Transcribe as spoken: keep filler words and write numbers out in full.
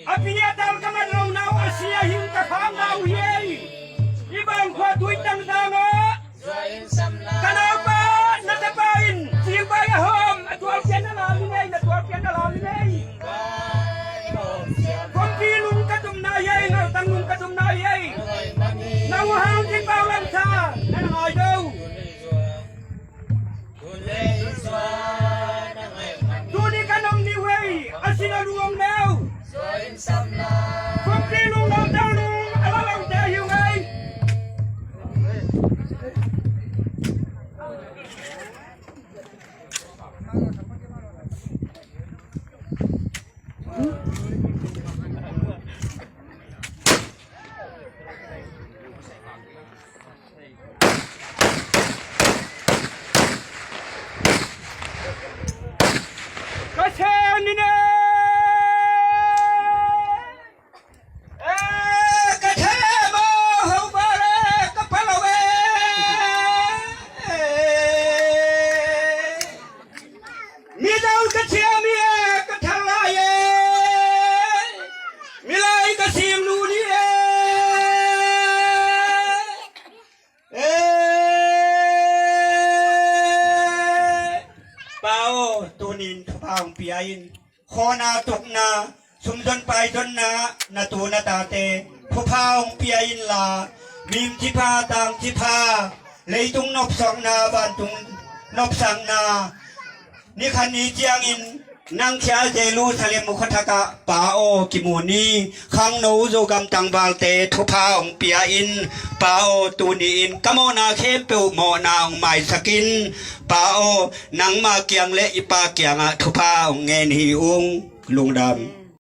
A pi nih a tal ka mat lo na uh a si a hing ka khang na uh hi ei. I bang khua tui tang dang ah ka naupa na tapa in cingbai a hawm a tualpian a lam hi ei, na tualpian a lam hi ei. Khompi lung ka tumna hi ei, ngaltang lung ka tumna hi ei. Na uh hang cingpau lam sa na na ngai do. Tuni ka nong ni uh ei, a si na luang neu. Khompi lung ngaltang lung a la lawngte hi uh ei. Ka sem ni ne. Eh, ka sem aw, ho ba le ka palo eh. Midang ka thiam hi e, ka thar lai e. Milai ka sim lu ni e. Eh, Pa aw, tunin thupha hong pia in. Khawna tukna, sumzon paizonna, na tu na tate thupha hong pia inla, mim cipha, tang cipha, leitung nopsakna, vantung nopsakna, ni khat ni ciangin nang khia Jerusalem khua thakah Pa aw kimu ni. Khangno Zogam tangvalte thupha hong pia in. Pa aw, tuni-in ka mawhna khempeuh mawhna hong maisak in. Pa aw, nangma kiang le i Pa kiangah thupha hong ngen hi ung. Lungdam.